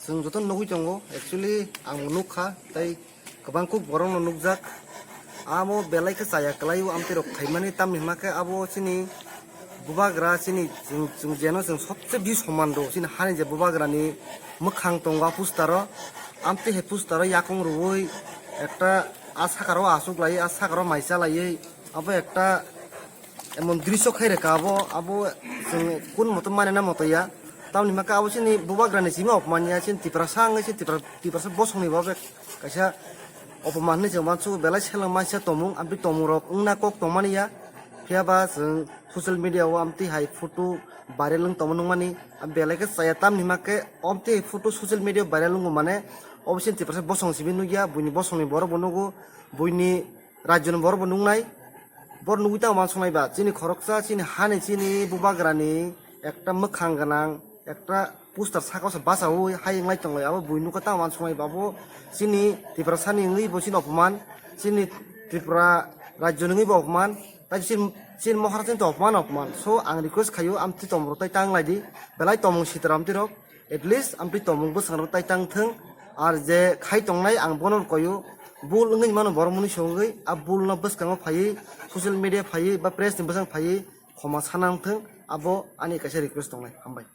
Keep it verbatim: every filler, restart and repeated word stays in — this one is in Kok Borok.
Chwng joto nugwi tongo, actually ang nukha, tei kwbang kuk borokno nukjak. Amo belai khe chaya kwlaio amtwi rok khaimani, tamni hwnba khe abo chini bubagra chini chwng, chwng jeno chwng sobse bi soman rw chini hani je bubagrani mwkhang tongo a postero. Amtwi hai postero yakung rwui ekta a sakaro achuk lai, a sakaro maisa laiwi abo ekta emon drisyo khai rwkha abo, abo chwng kun moto mane na moto ya. Tamni hwnba khe abo chini bubagrani simi opman ya, chini Tiprasa wngwi chini Tipra-, Tiprasa bosongni bo kaisa opman hinwi chwng uansugo, belai seleng mansa tongmung, amtwi tongmung rok wngna kok tongmani ya. Phiya ba chwng social media o amtwi hai photo viral wng tongma nukmani, belai khe chaya. Tamni hwnba khe amtwi hai photo social media o viral wngo mane, obo chini Tiprasa bosong simi nukya, buini bosongni borok bo nugo, buini rajyoni borok bo nuknai. Bor nugwi tamo uansuknai ba, chini khoroksa, chini hani, chini bubagrani ekta mwkhang gwnang, ekta poster saka o se bachaui hai wnglai tonglai, abo bui nukha tamo uansuknai ba, abo chini Tiprasani wngwi bo chini opman, chini Tripura rajyoni wngwi bo opman, tai chini, chini mohara chini to opman, opman. So ang request khaio, amtwi tongmung rok tai tang lai di, belai tongmung sitra amtwi rok. At least amtwi tongmung bwskango tai tang thung. Ar je khai tongnai ang bono koyo, bul wngwi mano borok mwnwi songwi, a bul no bwskango phaiwi, social media phaiwi ba press ni bwskango phaiwi khoma sana wng thung, abo ani kaisa request tongnai. Hambai.